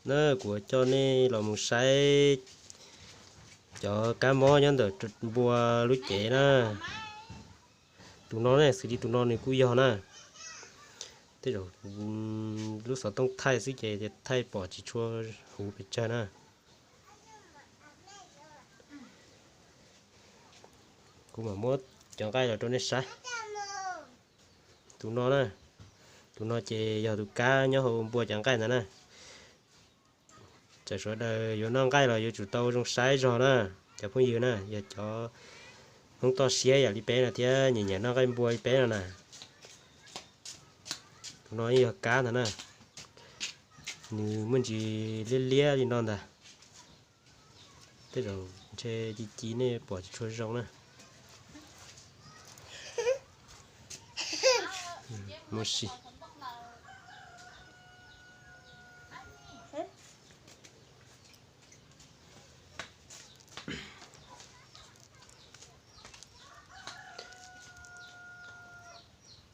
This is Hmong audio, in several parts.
Na, kuv coj nej los mus saib cov kab mob nyob ntawm npua lub cev na. Tus no ne, xws li tus no nws kuj yog na. Tej zaum lub xov tooj thaij xwb ces thaij pom tsis tshua huv pes tsawg na. Kuv mam muab cov nqaij los rau nej saib. Tus no na, tus no ces yog tus kab nyob hauv npua cov nqaij ntawd na. Txawm sawv daws yuav noj nqaij los yuav tsum tau zoo saib zog na, cov phooj ywg na, yog cov Hmoob toj siab yam li peb no thiab nyiam nyiam noj nqaij npua li peb no na. Tus no yog kab ntag na, nws muaj ntsis liab liab li no ntag. Tej zaum ntshe ci ci nej pom tsis tshua zoo na. Muaj si.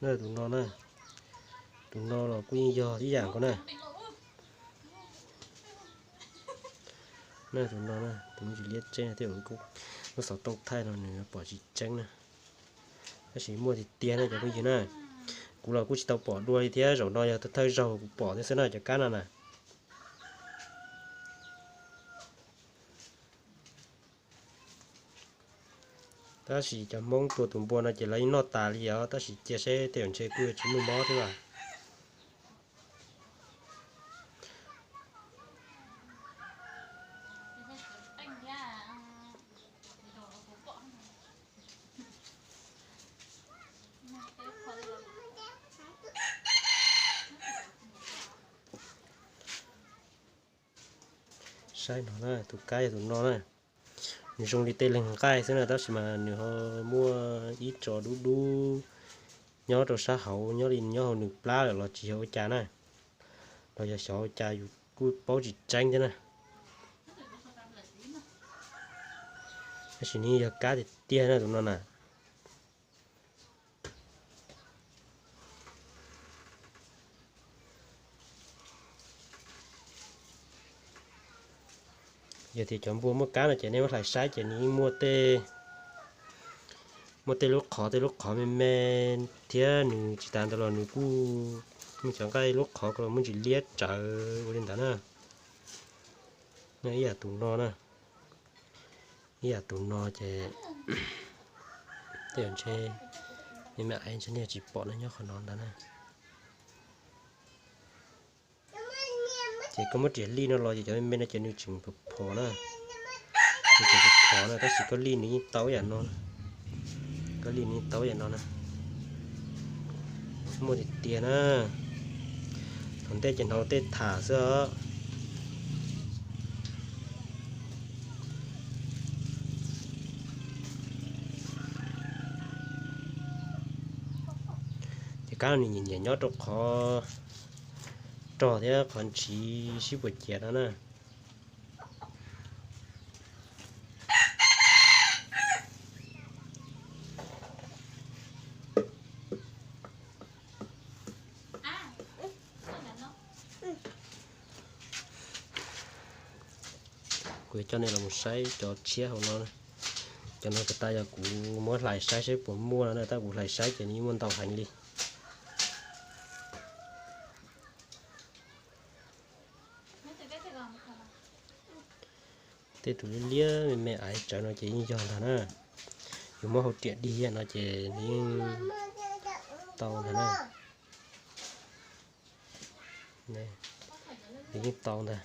Tus no na, tus no los kuj yeej yog ib yam nkaus na. Tus no, tus liab tseeb, lub xov tooj thaij no nws pom tsis tseeb na. Tab sis muaj tiag tiag na cov phooj ywg na. Kuv los kuj tsis tau pom dua li thiab, zaum no yog thawj zaug kuv pom thiab xwb na cov kab no na. Tab sis cov Hmoob tua tus npua no ces lawv yeej noj tas li os, tab sis cia seb tej zaum ntshe kuj yuav tsis muaj mob thiab as. Saib no na, tus kab yog tus no na. Nws zoo li tej leeg nqaij xwb na, tab sis mas nws ho muaj ib tso dub dub nyob rau sab hauv, nyob li nyob hauv nws plab lawm los tsis yog ua cas na, los yog xyov ua cas yus kuj paub tsis tseeb thiab na. Tab sis nws yog kab tiag tiag na tus no na. Yog tias cov npua muaj kab no ces nej muab hlais saib ces nws yeej muaj tej, muaj tej lub qhov, tej lub qhov me me thiab nws tsis tas ntawd los nws kuj muaj cov nqaij lub qhov ko los muaj ntsis liab tsawv ua li ntawd na. Ib yam tus no na, ib yam tus no ces tej zaum ntshe me me aiv ntshe nej tsis pom no nyob qhov no ntag na. Ces koj muab riam lij no los ces cov me me no ces nws tseem phom phom na, nws tseem phom phom na, tab sis koj lij nws yeej tau yam no, koj lij nws yeej tau yam no na. Muaj tiag tiag na, thaum ntej ces hnov tej tham xwb os. Ces kab no nws nyiam nyiam nyob rau qhov rog thiab qhov ntshiv sib puas ciav no na. Kuv yuav coj nej los mus saib cov tshiab hauv no. Cov no puas tas yog kuv muab hlais saib seb puas muaj no na, tab kuv hlais saib ces nws yeej muaj ntau heev li. Tej tus liab liab me me aiv tsawv no ces yeej yog ntag na. Yus muab hau riam dig no ces nws yeej tau ntag na. Nws yeej tau ntag.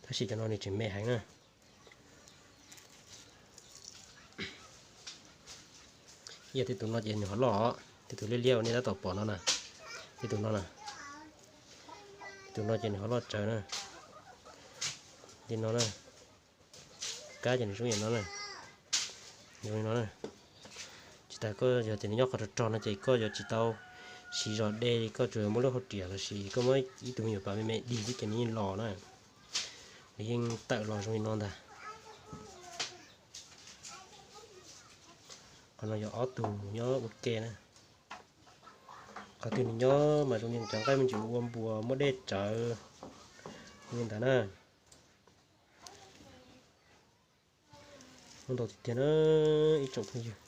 Tab sis cov no nws tseem me heev na. Yog tej tus no ces nws ho loj, tej tus liab liab uas nej tab tom pom no na, tej tus no na, tej tus no ces nws ho loj tsawv na. Li no na, kab ces nws zoo li no na, zoo li no na. Tsis tas koj yog tias nws nyob qhov rog rog no ces koj yuav tsis tau siv zog de li, koj tsuas muab lub hau riam los sis koj muab ib tug me nyuam pas me me dig xwb ces nws yeej los na. Nws yeej tawm los zoo li no ntag. Qhov no yog ob tug nyob ua ke na. Qhov twg nws nyob mas zoo li cov nqaij me ntsis ua npuas muaj dej tsawv. Li ntawd na, muaj ntau tiag tiag na ib tsoom phooj ywg.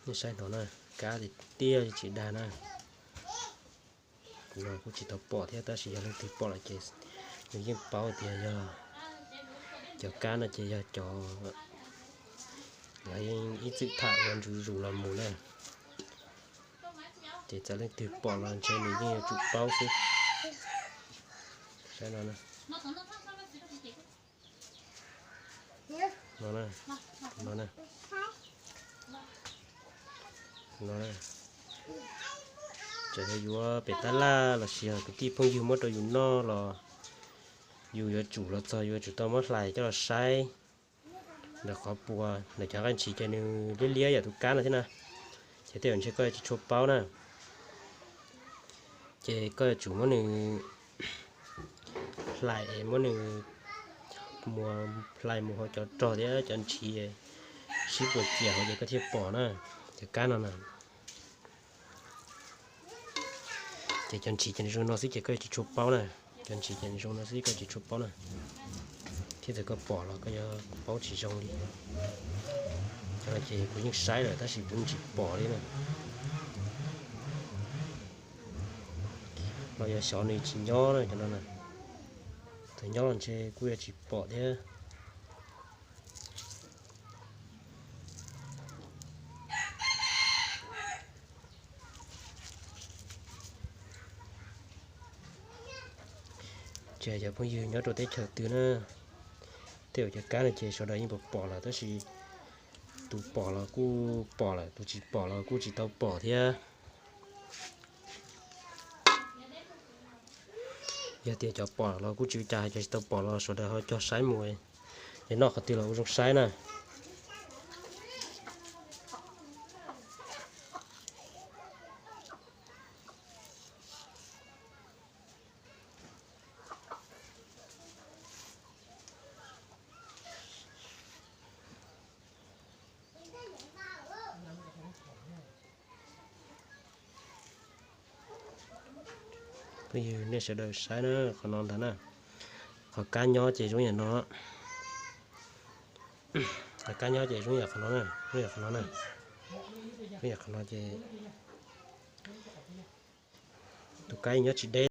Nej saib hnov na, kab tiag tiag tsis dag na. Kuv los kuj tsis tau pom thiab tab sis yog leej twg pom lawm ces nws yeej paub tias yog cov kab no ces yog cov, lawv yeej ib txwm tham ua ntu zus los mus na. Ces txawm leej twg pom los ntshe nws yeej yuav tsum paub xwb. Saib no, no, no, txawm yog yuav pem tab laj los sis kwv tij phooj ywg muab rau yus noj los yus yuav tsum los txog yuav tsum tau muab hlais coj los saib ntawm qhov puas ntawm cov nqaij ntshis ces nws liab liab yam tus kab no thiab na. Ces tej zaum ntshe koj yuav tsis tshua paub na. Ces koj yuav tsum muab nws hlais es muab nws mus hlais mus hauv cov rog thiab cov ntshis sib puas ciam hauv ces koj thiaj pom na, cov kab no na. Ces cov ntshis ces nws zoo no xwb ces koj yuav tsis tshua paub na. Cov ntshis ces nws zoo no xwb koj tsis tshua paub na. Thiab txawm koj pom los koj yuav paub tsis zoo li. Cov no ces kuv yeej saib lawm tab sis kuv tsis pom li na. Los yog xyov nws tsis nyob na cov no na. Thaum nyob los ntshe kuj yuav tsis pom thiab. Tsis hais cov phooj ywg nyob rau teb chaws twg na, tej zaum cov kab no ces sawv daws yeej pom pom lawm tab sis tus pom los kuj pom lawm, tus tsis pom los kuj tsis tau pom thiab. Yog tias cov pom los kuj tsis ua cas, cov tsis tau pom los sawv daws ho cog saib mus, yog noj qhov twg los ua zoo saib na. Phooj ywg nej sawv daws saib na, qhov no ntag na. Qhov kab nyob ces zoo yam no. Qhov kab nyob ces zoo yam qhov no na, zoo yam qhov no na. Zoo yam qhov no ces tus kab nyob tsis deb.